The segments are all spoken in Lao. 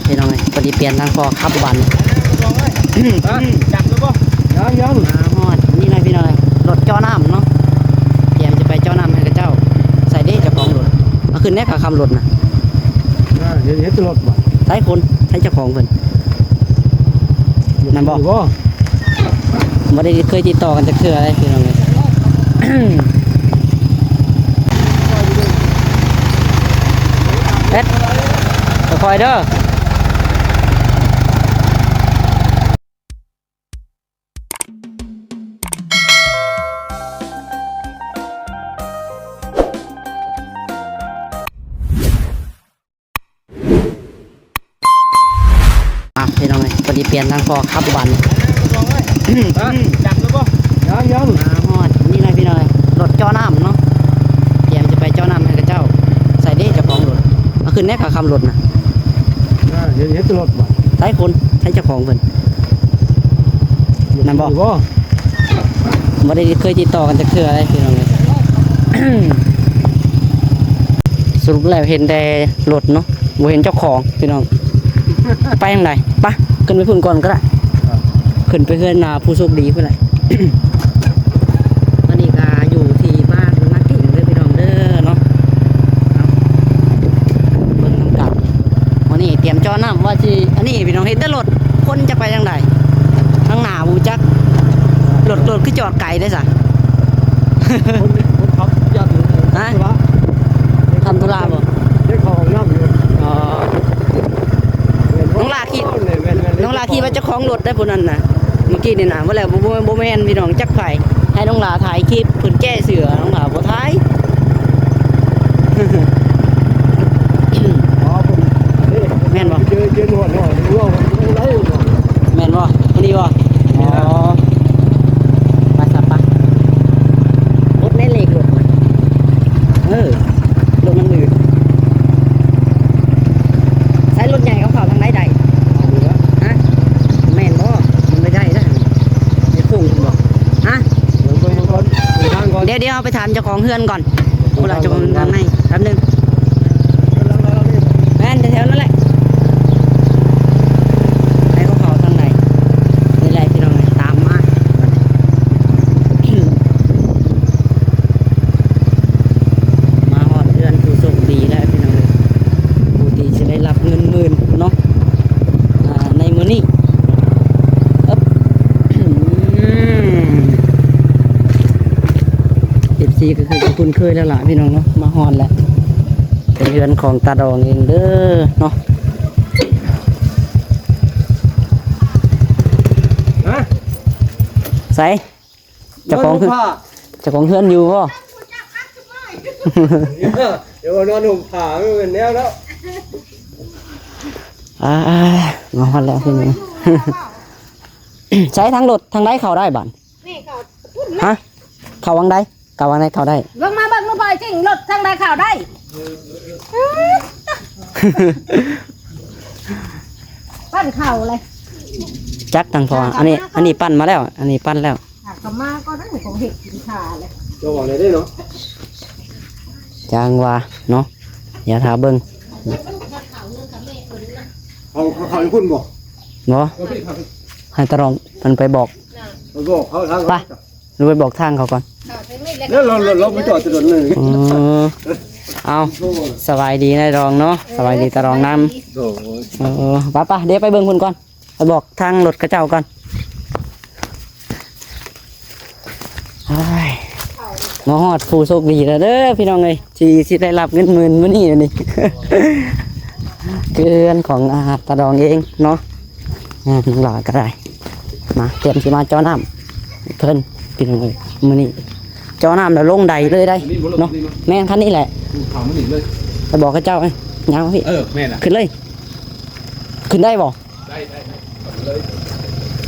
ພີ່ນ້ອງເອີຍ ພໍດີປ່ຽນທາງພໍຂັບບາດນີ້ ຈັບແລ້ວບໍ່? ຍັງໆ ມາຮອດນີ້ແຫຼະພີ່ນ້ອງເອີຍ ລົດເຈາະນ້ຳເນາະ ກຽມຈະໄປເຈາະນ້ຳໃຫ້ເຂົາເຈົ້າ. ໃສເດ້ເຈົ້າຂອງລົດ? ເອົາຂຶ້ນແດ່ ຂາຂັບລົດນະ ເຮັດແຕ່ລົດບໍ່? ໃສຄົນ ໃສເຈົ້າຂອງເພິ່ນ ນັ້ນບໍ່? ບໍ່ໄດ້ເຄີຍຕິດຕໍ່ກັນຈັກເທື່ອເດ້ພີ່ນ້ອງເອີຍ ເຮັດ ຄ່ອຍໆເດີ. ອ່ະ ພີ່ນ້ອງເອີຍ ພໍດີປ່ຽນທາງພໍຂັບບາດນີ້ ຈັບແລ້ວບໍ່? ຍັງໆ ມາຮອດນີ້ແຫຼະພີ່ນ້ອງເອີຍ ລົດເຈາະນ້ຳເນາະ ກຽມຈະໄປເຈາະນ້ຳໃຫ້ເຂົາເຈົ້າ. ໃສເດ້ເຈົ້າຂອງລົດ? ເອົາຂຶ້ນແດ່ ຂາຂັບລົດນະ ເຮັດແຕ່ລົດບໍ່? ໃສຄົນ ໃສເຈົ້າຂອງເພິ່ນ ນັ້ນບໍ່? ບໍ່ໄດ້ເຄີຍຕິດຕໍ່ກັນຈັກເທື່ອເດ້ພີ່ນ້ອງເອີຍ ສະຫຼຸບແລ້ວເຫັນແຕ່ລົດເນາະ ບໍ່ເຫັນເຈົ້າຂອງພີ່ນ້ອງ. ໄປທາງໃດ? ໄປ ຂຶ້ນໄປພຸ້ນກ່ອນກໍໄດ້ ຂຶ້ນໄປເຮືອນນາຜູ້ໂຊກດີພຸ້ນແຫຼະ. ຕອນນີ້ກໍຢູ່ທີ່ບ້ານນາເກັງເດີພີ່ນ້ອງເດີເນາະ ເອົາ ເບິ່ງນຳກັນ. ມື້ນີ້ຕຽມເຈາະນ້ຳວ່າຊິ ອັນນີ້ພີ່ນ້ອງ ເຫັນແຕ່ລົດ ຄົນຈະໄປທາງໃດ? ທາງໜ້າບໍ່ຮູ້ຈັກ ລົດ ລົດຄືຈອດໄກເດ້ຊະ ຄົນ ຄົນຂັບຢ້ານ ຮະ? ທຳທຸລະບໍ່? ໄດ້ເຂົ້າຫ້ອງນ້ຳຢູ່ ອໍ ນ້ອງຫຼ້າຂີ່ ແມ່ນໆໆ ນ້ອງຫຼ້າຂີ່ວ່າເຈົ້າຂອງລົດໄດ້ຜູ້ນັ້ນນະ ເມື່ອກີ້ນີ້ນະ ບໍ່ແລ້ວ ບໍ່ ບໍ່ ບໍ່ແມ່ນພີ່ນ້ອງ ຈັກໃຜ ໃຫ້ນ້ອງຫຼ້າຖ່າຍຄລິບ ເພິ່ນແກ້ເສື້ອ ນ້ອງຫຼ້າບໍ່ຖ່າຍ ອໍ ເພິ່ນ ເດ້ ແມ່ນບໍ່? ເຈີ ເຈີໜວດ ເນາະ ເວົ້າໄດ້ ແມ່ນບໍ່? ຜູ້ນີ້ບໍ່? ແມ່ນ ອໍ ໄປຊະ ໄປ ກົດໃນເລກລົດ ເອີ ລົດມັນໜືດ. ໃຊ້ລົດໃຫຍ່ເຂົາເຂົ້າທາງໃດໄດ້? ຮະ? ແມ່ນບໍ່? ມັນໄປໄດ້ເດ້ ໄປໂຄ້ງພຸ້ນບໍ່? ຮະ? ເບິ່ງ ເບິ່ງ ເບິ່ງກ່ອນ ເບິ່ງທາງກ່ອນ ດຽວ ດຽວເຮົາໄປຖາມເຈົ້າຂອງເຮືອນກ່ອນ ຜູ້ລະເຈົ້າຂອງເຮືອນທາງໃນ ແປັບໜຶ່ງ ແມ່ນແຖວໆນັ້ນແຫຼະ ໃຫ້ເຂົາເຂົ້າທາງໃດ ນີ້ແຫຼະພີ່ນ້ອງເອີຍ ຕາມມາ. ມາຮອດເຮືອນຜູ້ໂຊກດີແລ້ວພີ່ນ້ອງເອີຍ ຜູ້ທີ່ຊິໄດ້ຮັບເງິນໝື່ນເນາະ ອ່າ ໃນມື້ນີ້ ເອີບ ເອັຟຊີ ກໍຄືຈະຄຸ້ນເຄີຍແລ້ວລະພີ່ນ້ອງເນາະ ມາຮອດແລ້ວ ເປັນເຮືອນຂອງຕາດອງເອງເດີເນາະ. ຮະ? ໃສ? ເຈົ້າຂອງເຮືອນ ເຈົ້າຂອງເຮືອນຢູ່ບໍ່? ດຽວນອນຫົ່ມຜ້າ ມັນແມ່ນແນວແລ້ວ ອ່າ ມາຮອດແລ້ວທີນີ້ ໃຊ້ທາງລົດທາງໃດເຂົ້າໄດ້ບາດ? ນີ້ເຂົ້າພຸ້ນ ຮະ? ເຂົ້າວັງໃດ? ເຂົ້າວັງໃດເຂົ້າໄດ້? ເບິ່ງມາເບິ່ງດູ ບອຍຈິງ ລົດທາງໃດເຂົ້າໄດ້? ປັ່ນເຂົ້າເລີຍ ຈັກທາງພໍ່ ອັນນີ້ ອັນນີ້ປັ່ນມາແລ້ວ ອັນນີ້ປັ່ນແລ້ວ. ຫາກະມາກໍໄດ້ ຂອງເຮັດກິນຂ້າແຫຼະ ລະວັງໄດ້ເນາະ ຈັ່ງວ່າເນາະ ດຽວຖ້າເບິ່ງ ເຂົາ ເຂົາຢູ່ພຸ້ນບໍ່? ບໍ່ ໃຫ້ຕາດອງເພິ່ນໄປບອກ ໄປບອກເຂົາທາງ ໄປ ຫຼືໄປບອກທາງເຂົາກ່ອນ ແລ້ວເຮົາ ເຮົາໄປຈອດຢູ່ໂດນໜຶ່ງ ເອີ ເອົາ ສະບາຍດີນາຍດອງເນາະ ສະບາຍດີຕາດອງນຳ ໂດຍ ເອີ ໄປໆ ດຽວໄປເບິ່ງພຸ້ນກ່ອນ ໄປບອກທາງລົດເຂົາເຈົ້າກ່ອນ. ໂອ້ຍ ມາຮອດຜູ້ໂຊກດີແລ້ວເດີພີ່ນ້ອງເອີຍ ທີ່ ທີ່ໄດ້ຮັບເງິນໝື່ນມື້ນີ້ນີ້ ຄືເຮືອນຂອງ ອາ ຕາດອງເອງເນາະ ອາ ນ້ອງຫຼ້າກໍໄດ້ ມາ ຕຽມຊິມາເຈາະນ້ຳເພິ່ນພີ່ນ້ອງເອີຍ ມື້ນີ້ເຈາະນ້ຳແລ້ວລົງໄດເລີຍໄດ໋ເນາະ ແມ່ນຄັນນີ້ແຫຼະ ໄປບອກເຂົາເຈົ້າ ຍ່າງມາພີ້ ເອີ ແມ່ນລະ ຂຶ້ນເລີຍ ຂຶ້ນໄດ້ບໍ່? ໄດ້ ໄດ້ ໄດ້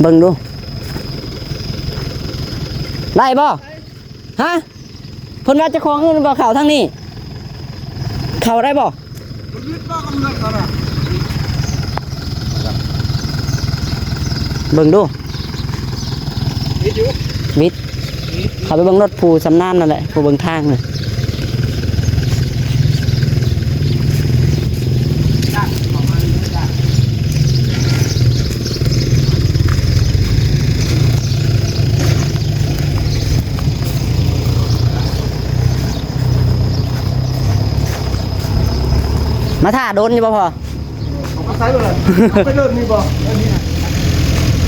ເບິ່ງດູ ໄດ້ບໍ່? ຮະ? ເພິ່ນວ່າເຈົ້າຂອງອື່ນບໍ່ເຂົ້າທາງນີ້ ເຂົ້າໄດ້ບໍ່? ເບິ່ງດູ ວິດ ເຂົ້າໄປເບິ່ງລົດຜູ້ຊຳນານນັ້ນແຫຼະ ຜູ້ເບິ່ງທາງນະ ຈ້າ ເຂົ້າມາເລີຍ ຈ້າ. ມາຖ້າດົນຢູ່ບໍ່ພໍ່? ເອົາໄປໃສບໍ່ລະ? ເອົາໄປເລີ່ມນີ້ບໍ່?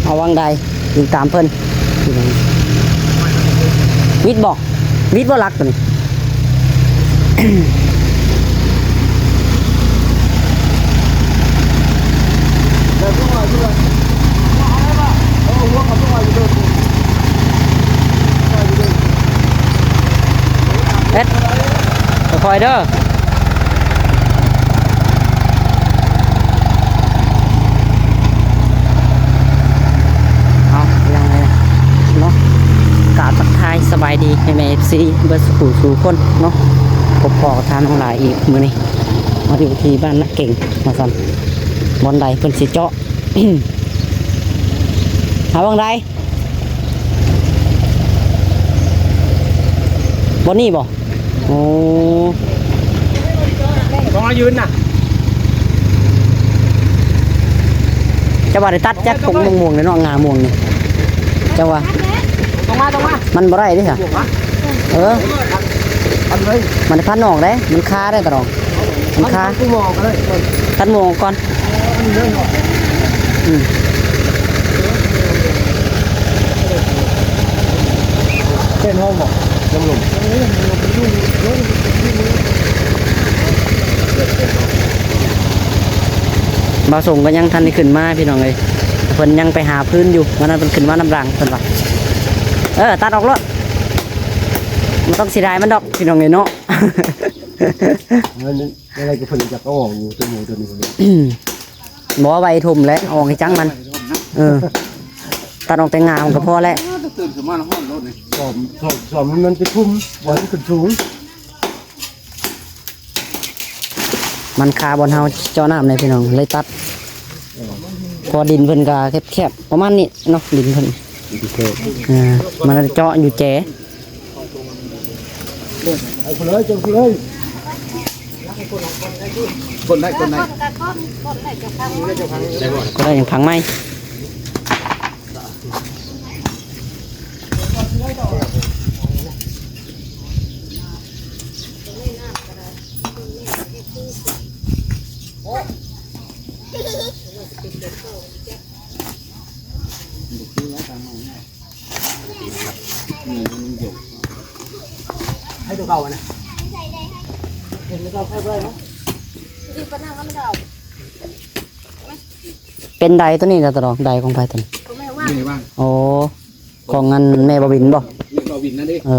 ເອົາວັງໃດ? ຕິດຕາມເພິ່ນ. ວິດບໍ່? ວິດບໍ່ຫຼັກຕົວນີ້? ເຮັດ ຄ່ອຍໆເດີ. ເອົາ ພີ່ນ້ອງເອີຍເນາະ ກາບທັກທາຍສະບາຍດີແມ່ໆ ເອັຟຊີ ເບິດສູ່ຜູ້ສູ່ຄົນເນາະ. ພົບພໍ້ກັບທາງນ້ອງຫຼ້າອີກມື້ນີ້ ມາຢູ່ທີ່ບ້ານນາເກັງວ່າຊັ້ນ. ບ່ອນໃດເພິ່ນຊິເຈາະ ຫາບ່ອນໃດ? ບ່ອນນີ້ບໍ່? ໂອ້ ຕ້ອງເອົາຢືນນະ. ເຈົ້າວ່າໄດ້ຕັດຈັກກົກມ່ວງໆ ເລີຍເນາະ ງ່າມ່ວງນີ້ ເຈົ້າວ່າ? ຕົງມາ ຕົງມາ ມັນບໍ່ໄດ້ເດ້ ເອີ ມັນພັນອອກເດ້ ມັນຄາໄດ້ຕະດອງ. ມັນຄາ ຕັດໝໍກກໍໄດ້ ຕັດໝໍກກ່ອນ. ອືມ ເປັນຫ້ອງບໍ່? ນ້ຳລົມ ບ່າວສົງກໍຍັງທັນໄດ້ຂຶ້ນມາ ພີ່ນ້ອງເອີຍ. ເພິ່ນຍັງໄປຫາຟືນຢູ່ ມື້ນັ້ນເພິ່ນຂຶ້ນມານຳຫຼັງ ເພິ່ນວ່າ. ເອີ ຕັດອອກໂລດ ບໍ່ຕ້ອງເສຍດາຍມັນດອກ ພີ່ນ້ອງເອີຍເນາະ. ແນວໃດກໍເພິ່ນຢາກເອົາອອກຢູ່ ຕົວໝູຕົວນີ້. ບໍ່ ໄວ້ຖົມແຫຼະ ອອກໃຫ້ຈັງມັນ. ເອີ ຕັດອອກແຕ່ງາມັນກໍພໍແຫຼະ. ຕື່ນຂຶ້ນມາແລ້ວຮ້ອນໂລດນີ້ ຊ້ອມ ຊ້ອມ ຊ້ອມມັນໄປຄຸມ ບໍ່ໃຫ້ມັນຂຶ້ນສູງ. ມັນຄາບ່ອນເຮົາເຈາະນ້ຳເລີຍ ພີ່ນ້ອງ ເລີຍຕັດ. ເພາະວ່າດິນເພິ່ນກໍແຄບໆ ປະມານນີ້ເນາະ ດິນເພິ່ນ. ເອີ ມັນເຈາະຢູ່ແຈ ເອົາໄປເລີຍ ຈົງໄປເລີຍ. ຄົນໄດ້ ຄົນໄດ້ ຄົນໄດ້ ຍັງພັງໃໝ່. ໃຫ້ຕົວເກົ່ານະ ເຫັນຕົວເກົ່າໃຊ້ບໍ່ໄດ້ເນາະ. ເປັນໃດຕົວນີ້ນະ ຕະດອກ ໃດຂອງໃຜຕົວນີ້? ຂອງແມ່ຫວ່າງ. ໂອ້ ຂອງອັນແມ່ບ່າວວິນບໍ່? ແມ່ບ່າວວິນນັ້ນເດ້. ເອີ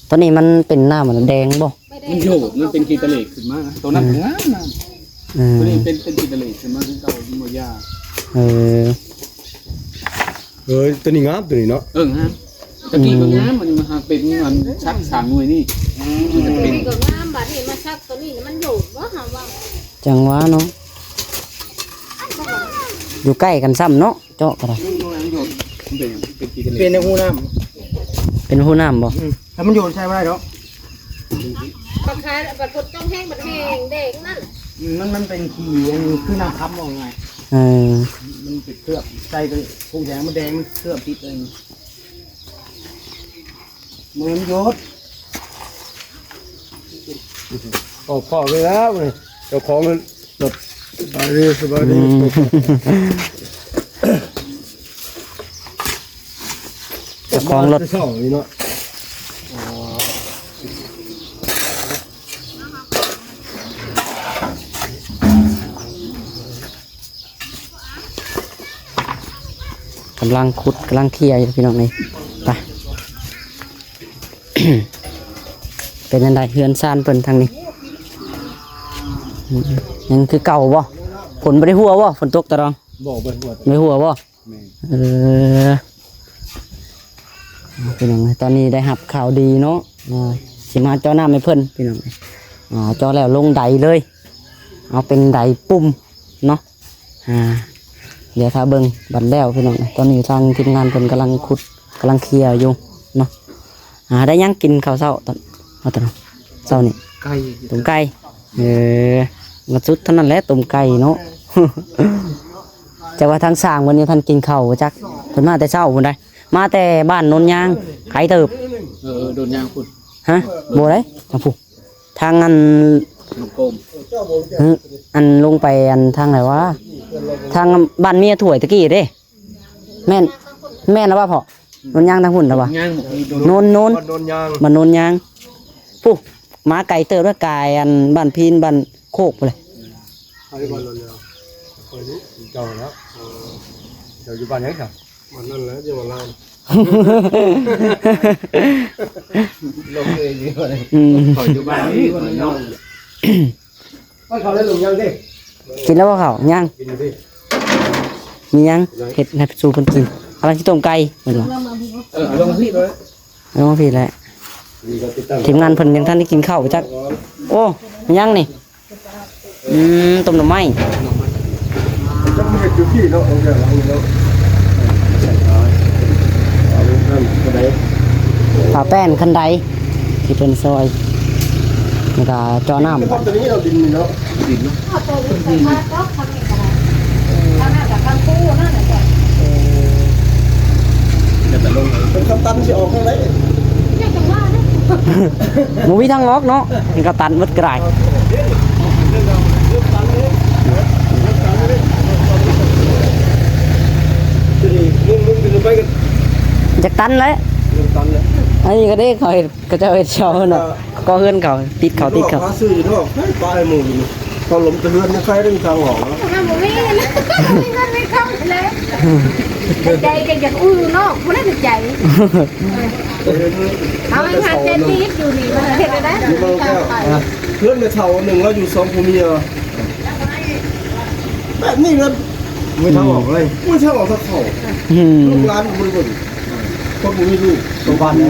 ຕົວນີ້ມັນເປັນນ້ຳແດງບໍ່? ມັນໂຍກ ມັນເປັນຂີ້ຕະເຫຼກຂຶ້ນມາ ຕົວນັ້ນ ອືມ ງາມນະ. ອືມ ຕົວນີ້ເປັນ ເປັນຂີ້ຕະເຫຼກຂຶ້ນມາຄືເກົ່າ ມັນບໍ່ຢາກ. ເອີ ເອີຍ ຕົວນີ້ງາມ ຕົວນີ້ເນາະ. ເອີ ງາມ ຕະກີ້ກໍງາມ ອືມ ອັນນີ້ມັນຫາກເປັນອັນສັກສາມໜ່ວຍນີ້. ອືມ ຕົວນີ້ກໍງາມ ບາດນີ້ມາສັກຕົວນີ້ ມັນໂຍກບໍ່ ຫາວ່າ. ຈັ່ງວ່າເນາະ ຢູ່ໃກ້ກັນຊ້ຳເນາະ ເຈາະກໍໄດ້. ມັນໂຍກ ມັນເປັນຫຍັງ? ເປັນຂີ້ຕະເຫຼກ ເປັນໃນຮູນ້ຳ ເປັນຮູນ້ຳບໍ່? ອືມ ຖ້າມັນໂຍກໃຊ້ບໍ່ໄດ້ດອກ. ບັດຂາຍ ບັດຝົນຕົກແຮງ ບັດແຫ້ງແດງນັ້ນ. ອືມ ມັນ ມັນເປັນຂີ້ ອັນ ຄືນ້ຳຄຳ ເວົ້າງ່າຍ. ເອີ ມັນໄປເຄື່ອບໃສ່ ປູກຫຍັງມັນແດງ ມັນເຄື່ອບຕິດເລີຍ. ມັນໂຍດ ອອກພ້ອມໄປແລ້ວນີ້ ເຈົ້າຂອງລົດ. ສະບາຍດີ ສະບາຍດີ. ອືມ ເຈົ້າຂອງລົດ ມາແຕ່ເຊົ້ານີ້ເນາະ. ກຳລັງຂຸດ ກຳລັງເຄຍຢູ່ ພີ່ນ້ອງເອີຍ. ໄປ ເປັນຈັ່ງໃດເຮືອນຊານເພິ່ນທາງນີ້? ອືມ ຍັງຄືເກົ່າບໍ່? ຝົນບໍ່ໄດ້ຫົວບໍ່? ຝົນຕົກຕະດອງ? ບໍ່ ບໍ່ໄດ້ຫົວ ບໍ່ໄດ້ຫົວບໍ່? ແມ່ນ ເອີ ພີ່ນ້ອງເອີຍ ຕອນນີ້ໄດ້ຮັບຂ່າວດີເນາະ ອ່າ ຊິມາເຈາະນ້ຳໃຫ້ເພິ່ນ ພີ່ນ້ອງເອີຍ. ອ່າ ເຈາະແລ້ວລົງໃດເລີຍ ເອົາເປັນໃດປຸ່ມເນາະ. ອ່າ ດຽວຖ້າເບິ່ງບັດແລ້ວ ພີ່ນ້ອງເອີຍ. ຕອນນີ້ທາງທີມງານເພິ່ນກຳລັງຂຸດ ກຳລັງເຄຍຢູ່ເນາະ. ອ່າ ໄດ້ຫຍັງກິນເຂົ້າເຊົ້າ? ຕອນ ເອົາຕອນເຊົ້ານີ້ ຕົ້ມໄກ່ ເອີ ມາສຸດເທົ່ານັ້ນແຫຼະ ຕົ້ມໄກ່ເນາະ. ຈັກວ່າທາງຊ່າງເພິ່ນຍັງທັນກິນເຂົ້າບໍ່ຈັກ ເພິ່ນມາແຕ່ເຊົ້າພຸ້ນໃດ໋ ມາແຕ່ບ້ານໂນນຍາງ ໄກເຕີບ. ເອີ ໂນນຍາງພຸ້ນ ຮະ ບໍ່ໄດ້ ທາງພຸ້ນ ທາງອັນ ນ້ອງໂກມ ເອີ ອັນລົງໄປອັນທາງໃດວະ? ທາງບ້ານເມຍຖ້ວຍຕະກີ້ເດ້. ແມ່ນ ແມ່ນລະວະພໍ່? ໂນນຍາງທາງພຸ້ນລະວະ? ໂນນ ໂນນ ບ້ານໂນນຍາງ ບ້ານໂນນຍາງ. ພຸ້ນ ມາໄກເຕີບເດີ ກາຍອັນບ້ານພີນ ບ້ານໂຄກພຸ້ນແຫຼະ. ໄປບ້ານໂນນຍາງ ຂ້ອຍຮູ້ເຈົ້າແລ້ວ. ເອີ ເຈົ້າຢູ່ບ້ານຫຍັງຊະ? ບ້ານນັ້ນແຫຼະ ຢູ່ບ້ານລາວ ລົງເອງຢູ່. ອືມ ຂ້ອຍຢູ່ບ້ານນີ້ ຂ້ອຍນອນ. ໄປເຂົ້າໄດ້ລົງຍັງເດ້? ກິນແລ້ວບໍ່ເຂົ້າ? ຍັງ. ກິນຢູ່ເດ້. ມີຫຍັງເຮັດໃຫ້ສູ່ເພິ່ນກິນ? ກຳລັງຊິຕົ້ມໄກ່ແມ່ນບໍ່? ເອີ ເອົາລົງມາພີ້ເລີຍ ເອົາລົງມາພີ້ແຫຼະ. ທີມງານເພິ່ນຍັງທັນໄດ້ກິນເຂົ້າຈັກ. ໂອ້ ມີຫຍັງນີ້? ອືມ ຕົ້ມໜໍ່ໄມ້. ຈັກເຮັດຢູ່ພີ້ເນາະ ເອົາແບບເຮົາເນາະ ເອົາເລື່ອງນັ້ນກໍໄດ້. ຝາແປ້ນຄັນໄດທີ່ເພິ່ນຊອຍ ແລ້ວກໍເຈາະນ້ຳ. ເພາະຕອນນີ້ເຮົາດິນນີ້ເນາະ ດິນເນາະ ເອີ ເປັນຄັນຕັນຊິອອກທາງໃດ? ບໍ່ມີທາງອອກເນາະ ມັນກໍຕັນໝົດກະດາຍ. ຢາກຕັນແຫຼະ ອັນນີ້ກໍເດ້ ເຂົາເຮັດ ເຂົາເຈົ້າເຮັດເສົາເນາະ ກໍເຮືອນເຂົາ ຕິດເຂົາ ຕິດເຂົາ. ຊື້ຢູ່ນອກ ໄປປາຍໝູ່ຢູ່ ເຂົາລົມແຕ່ເຮືອນ ໃນໄຟໄດ້ມີທາງອອກເນາະ. ບໍ່ມີ ມີເງິນມີຄຳແຫຼະ ໃຈກໍຢາກອືເນາະ ບໍ່ໄດ້ໃຈ. ເຮົາຍັງຫາແຕ່ຕິດຢູ່ນີ້ ມັນເຮັດໄດ້. ເຮືອນແມ່ເຖົ້າໜຶ່ງ ລາວຢູ່ສອງຜົວເມຍ ແບບນີ້ແຫຼະ ບໍ່ມີທາງອອກເລີຍ ບໍ່ມີທາງອອກທາງເຂົ້າ. ອືມ ລູກຫຼານກໍບໍ່ໄດ້ເບິ່ງ ຄົນບໍ່ມີລູກ ຢູ່ບ້ານໃດ?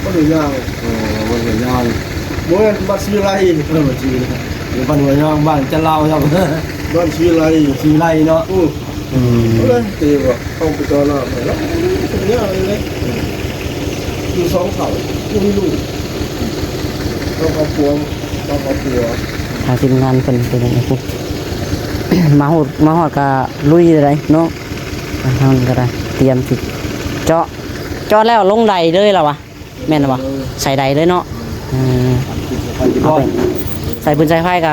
ບ້ານຫ້ວຍຍາງ. ເອີ ບ້ານຫ້ວຍຍາງ ບໍ່ແມ່ນບ້ານສີວິໄລ. ເອີ ບ້ານສີວິໄລ ຢູ່ບ້ານຫ້ວຍຍາງ ບ້ານຈັນລາວ ບ້ານສີວິໄລ ສີວິໄລເນາະ. ອື ອືມ ກໍເລີຍຕີວ່າເຂົ້າໄປຕໍ່ໜ້າໄປແລ້ວ ສັນຍາເລີຍ ຢູ່ສອງເຖົ້າ ບໍ່ມີລູກ ເຮົາຄອບຄົວ ເຮົາຄອບຄົວ. ທາງທີມງານເພິ່ນເປັນຈັ່ງໃດພຸ້ນ ມາຮອດ ມາຮອດກໍລຸຍເລີຍເນາະ. ທາງນັ້ນກໍໄດ້ຕຽມຊິເຈາະ ເຈາະແລ້ວລົງໄດເລີຍລະວະ ແມ່ນລະວະ? ເອີ ໃສ່ໄດເລີຍເນາະ. ເອີ ເອົາໄປໃສ່ຟືນໃສ່ໄຟກໍ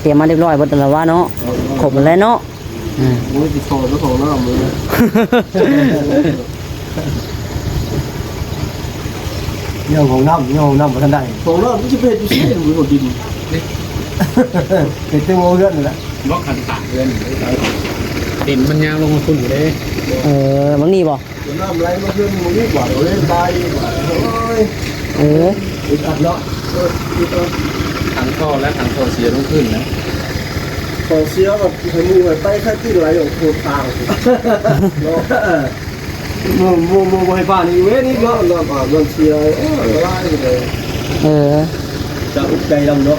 ຕຽມມາຮຽບຮ້ອຍເບິດແລ້ວວະເນາະ. ເອີ ຄົບໝົດແລ້ວເນາະ. ອືມ ໂອ້ຍ ຕິດຕໍ່ເຈົ້າຂອງນ້ຳເລີຍ ເລື່ອງຂອງນ້ຳ ເລື່ອງຂອງນ້ຳບໍ່ທັນໄດ້ ຂອງນ້ຳມັນຊິໄປເຮັດຢູ່ໃສ? ມັນບໍ່ດິນ ເຮັດແຕ່ຫົວເຮືອນນັ້ນແຫຼະ ບໍ່ຄັນຕາກເຮືອນ ດິນມັນຍາວລົງມາພຸ້ນຢູ່ເດ້. ເອີ ບາງນີ້ບໍ່? ນ້ຳໄຫຼມາຂຶ້ນ ມັນມີກວ່າເຮົາເລີຍຕາຍອີກວ່າ. ໂອ້ຍ ເອີ ອຶດອັດເນາະ. ເອີ ອຶດອັດ ທັງທໍ່ ແລະ ທັງທໍ່ເສຍລົງພື້ນນະ. ທໍ່ເສຍກໍໃຫ້ໝູ່ໃຫ້ໄປ ໃຄຕີໄຫຼອອກໂຄດທາງເນາະ. ໝູ່ ໝູ່ ໝູ່ບໍ່ໃຫ້ຜ່ານອີເວນອີກເນາະ. ນ້ຳອາບນ້ຳເສຍ ເອີ ອັນຕະລາຍເລີຍ. ເອີ ຈະອຸກໃຈນຳເນາະ.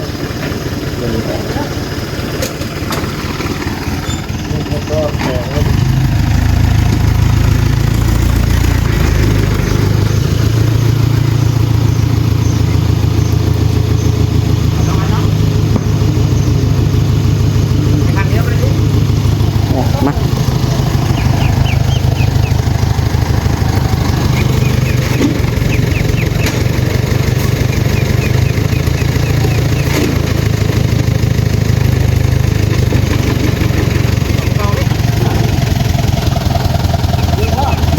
ມາ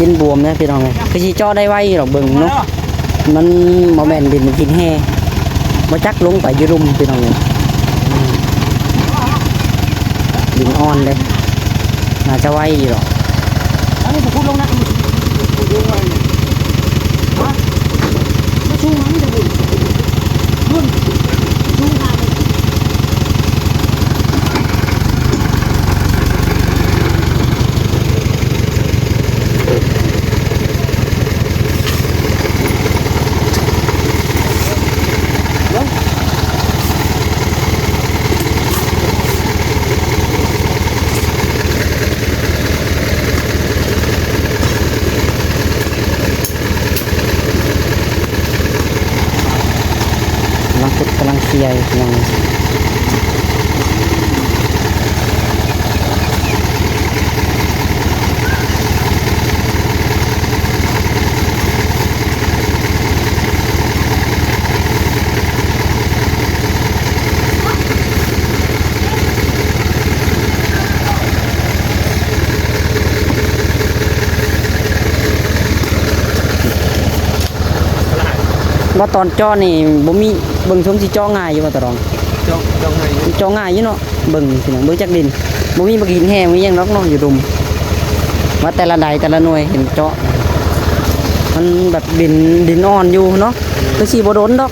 ດິນບວມເດ້ພີ່ນ້ອງເອີຍ ຄືຊິເຈາະໄດ້ໄວຢູ່ດອກ ເບິ່ງເນາະ. ມັນບໍ່ແມ່ນດິນ ດິນແຮ່ ບໍ່ຈັກລົງໄປຢູ່ລຸ່ມພີ່ນ້ອງເອີຍ. ອືມ ດິນອ່ອນເດ້ ໜ້າຈະໄວຢູ່ດອກ. ອັນນີ້ກໍຂຸດລົງນະ ຂຸດລົງໄວນີ້ ຮະ ມັນສູງ ມັນຈະບຸນ ບຸນສູງຂາດ. ກຳລັງເກັບ ກຳລັງເຄຍຢູ່ພີ່ນ້ອງ. ກ ວ່າຕອນເຈາະນີ້ບໍ່ມີ ເບິ່ງຊົມຊິເຈາະງ່າຍຢູ່ບໍ່ຕາດອງ? ເຈາະ ເຈາະງ່າຍຢູ່ ເຈາະງ່າຍຢູ່ເນາະ. ເບິ່ງພີ່ນ້ອງ ເບິ່ງຈາກດິນ ບໍ່ມີບັກຫີນແຮ່ ບໍ່ມີຫຍັງດອກເນາະ ຢູ່ລຸ່ມ. ວ່າແຕ່ລະໃດແຕ່ລະໜ່ວຍເຫັນເຈາະ ມັນແບບດິນ ດິນອ່ອນຢູ່ເນາະ. ຄືຊິບໍ່ດົນດອກ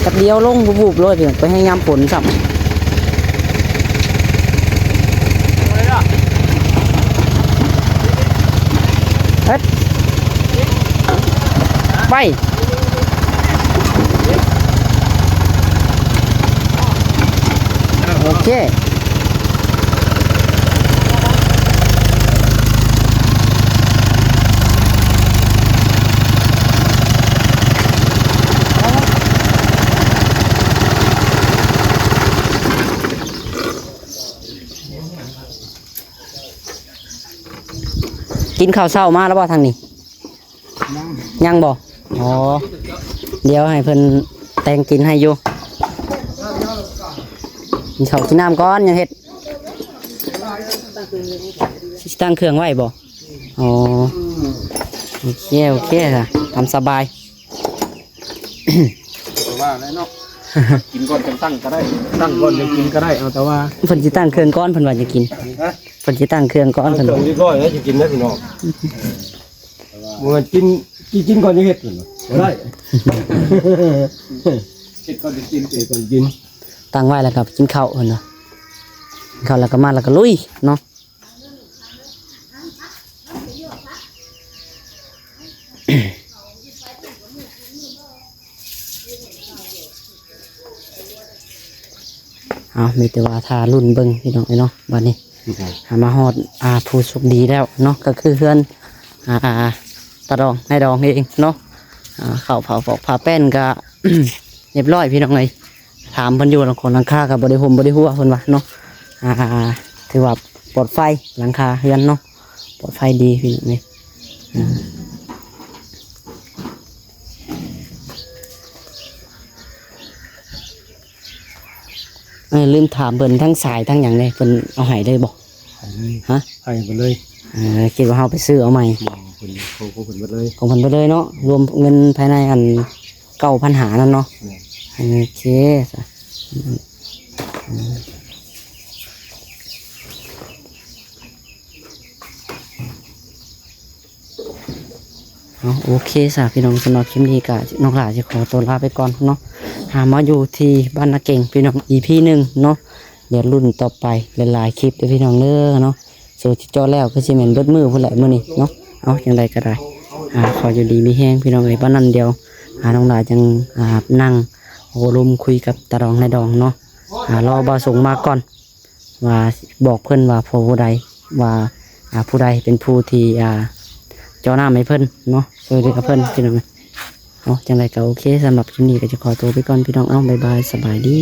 ແປັບດຽວລົງວູບໆ ໂລດ ໄປແຮ່ຍາມຝົນຊ້ຳ. ເຮັດ ໄປ ໂອເຄ. ກິນເຂົ້າເຊົ້າມາແລ້ວບໍ່ທາງນີ້? ຍັງ ຍັງບໍ່? ອໍ ດຽວໃຫ້ເພິ່ນແຕ່ງກິນໃຫ້ຢູ່. ກິນເຂົ້າກິນນ້ຳກ່ອນ ຍັງເຮັດ ຊິຕັ້ງເຄື່ອງໄວ້ບໍ່? ອໍ ໂອເຄ ໂອເຄ ຕາມສະບາຍ. ວ່າແລ້ວເນາະ ກິນກ່ອນຈັ່ງຕັ້ງກໍໄດ້ ຕັ້ງກ່ອນຈັ່ງກິນກໍໄດ້. ເອົາ ແຕ່ວ່າເພິ່ນຊິຕັ້ງເຄື່ອງກ່ອນ ເພິ່ນວ່າຈະກິນ ຮະ ເພິ່ນຊິຕັ້ງເຄື່ອງກ່ອນ ຕັ້ງເພິ່ນ ເຄື່ອງຮຽບຮ້ອຍແລ້ວຈະກິນເດ້ພີ່ນ້ອງ. ບໍ່ແມ່ນກິນ ກິນ ກິນກ່ອນຈັ່ງເຮັດ ເພິ່ນວ່າບໍ່ໄດ້ ເຮັດກ່ອນຈັ່ງກິນ ເຮັດກ່ອນຈັ່ງກິນ. ຕັ້ງໄວ້ແລ້ວກໍກິນເຂົ້າ ເພິ່ນວ່າ ກິນເຂົ້າແລ້ວກໍມາ ແລ້ວກໍລຸຍເນາະ. ເອົາ ມີແຕ່ວ່າຖ້າລຸ້ນເບິ່ງພີ່ນ້ອງເອີຍເນາະ. ບັດນີ້ ອືມ ຫາມາຮອດ ອ່າ ຜູ້ໂຊກດີແລ້ວເນາະ ກໍຄືເຮືອນ ອ່າ ຕາດອງ ນາຍດອງເອງເນາະ. ອ່າ ເຂົ້າຜ້າຟອກຜ້າແປ້ນກໍ ຮຽບຮ້ອຍພີ່ນ້ອງເອີຍ. ຖາມເພິ່ນຢູ່ ຫຼັງຄາ ຫຼັງຄາກໍບໍ່ໄດ້ຫົ່ມບໍ່ໄດ້ຫົວເພິ່ນວ່າເນາະ. ອ່າ ຖືວ່າປອດໄຟ ຫຼັງຄາເຮືອນເນາະ ປອດໄຟດີພີ່ນ້ອງເອີຍ. ອ່າ ເອີ ລືມຖາມເພິ່ນ ທັງສາຍທັງຫຍັງເດ້ ເພິ່ນເອົາໃຫ້ເລີຍບໍ່? ໃຫ້ເລີຍ ຮະ ໃຫ້ເພິ່ນເລີຍ. ເອີ ຄິດວ່າເຮົາໄປຊື້ເອົາໃໝ່. ບໍ່ ເພິ່ນ ຂອງ ຂອງເພິ່ນເບິດເລີຍ ຂອງເພິ່ນເບິດເລີຍເນາະ. ລວມເງິນພາຍໃນອັນເກົ້າພັນຫ້ານັ້ນເນາະ. ແມ່ນ ໂອເຄຊະ. ເອົາ ໂອເຄຊະພີ່ນ້ອງ ສຳລັບຄລິບນີ້ກະນ້ອງຫຼ້າຊິຂໍຕົວລາໄປກ່ອນເນາະ. ຫາມາຢູ່ທີ່ບ້ານນາເກັງພີ່ນ້ອງ ອີພີໜຶ່ງເນາະ. ດຽວລຸ້ນຕໍ່ໄປຫຼາຍໆຄລິບເດີພີ່ນ້ອງເດີເນາະ. ໂຊຊິເຈາະແລ້ວຄືຊິແມ່ນເບິດມື້ພຸ້ນແຫຼະມື້ນີ້ເນາະ. ເອົາ ຈັ່ງໃດກໍໄດ້ ອ່າ ຂໍຢູ່ດີມີແຮງພີ່ນ້ອງເອີຍ. ປານນັ້ນດຽວ ອ່າ ນ້ອງຫຼ້າຈັ່ງ ອ່າ ນັ່ງໂອ້ລົມຄຸຍກັບຕາດອງນາຍດອງເນາະ. ອ່າ ລໍບ່າວສົງມາກ່ອນ ວ່າບອກເພິ່ນວ່າຜູ້ໃດ ວ່າ ອ່າ ຜູ້ໃດເປັນຜູ້ທີ່ ອ່າ ເຈາະນ້ຳໃຫ້ເພິ່ນເນາະ ຊ່ວຍເຫຼືອເພິ່ນພີ່ນ້ອງ. ເອົາ ຈັ່ງໃດກໍໂອເຄ ສຳລັບຄລິບນີ້ກໍຈະຂໍຕົວໄປກ່ອນພີ່ນ້ອງ. ເອົາ ບາຍບາຍ ສະບາຍດີ.